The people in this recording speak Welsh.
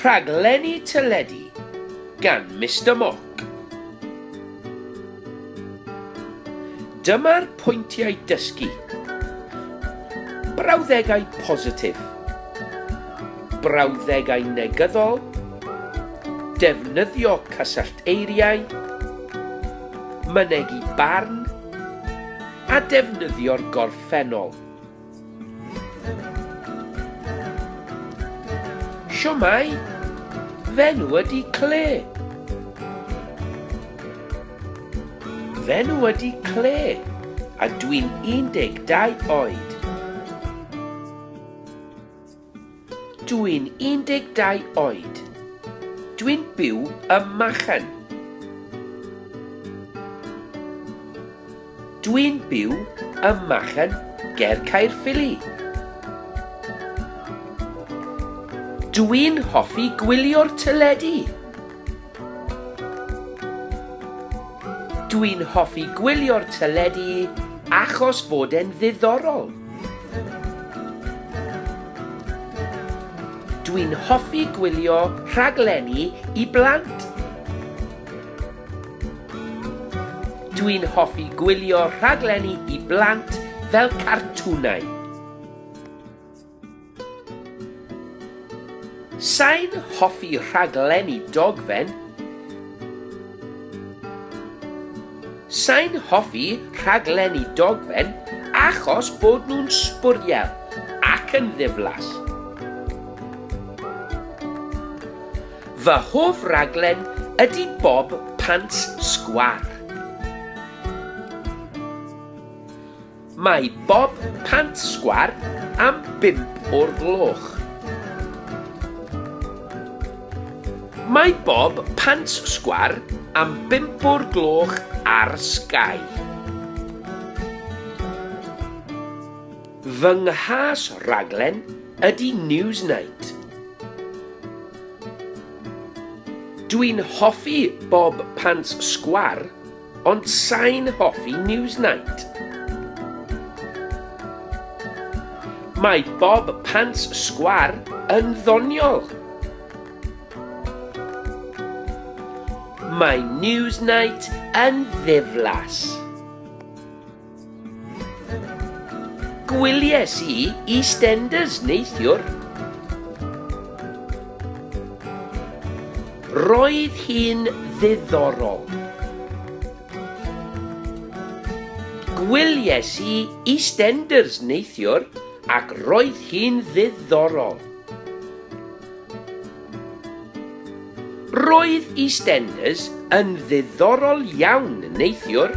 Rhaglenni teledu gan Mr Mock. Dyma'r pwyntiau dysgu. Brawddegau positif. Brawddegau negyddol. Defnyddio cysyllteiriau. Mynegi barn. A defnyddio'r gorffennol. Shwmae? F'enw ydy Claire. F'enw ydy Claire a dwi'n 12 oed. Dwi'n 12 oed. Dwi'n byw ym Machen. Dwi'n byw ym Machen ger Caerffili. Dwi'n hoffi gwylio'r teledu. Dwi'n hoffi gwylio'r teledu achos fod e'n ddiddorol. Dwi'n hoffi gwylio rhaglenni i blant. Dwi'n hoffi gwylio rhaglenni i blant fel cartwnau. Sai'n hoffi rhaglenni dogfen. Sai'n hoffi rhaglenni dogfen achos bod nhw'n sbwriel ac yn ddiflas. Fy hoff raglen ydy Bob Pants Sgwâr. Mae Bob Pant Sgwâr am 5 o'r gloch. Mae Bob Pant Sgwâr am 5 o'r gloch ar Sky. Fy nghas raglen ydy Newsnight. Dwi'n hoffi Bob Pant Sgwâr, ond sai'n hoffi Newsnight. Mae Bob Pant Sgwâr yn ddoniol. Mae Newsnight yn ddiflas. Gwylies i EastEnders neithiwr. Roedd hi'n ddiddorol. Gwylies i EastEnders neithiwr ac roedd hi'n ddiddorol. Roedd EastEnders yn ddiddorol iawn neithiwr.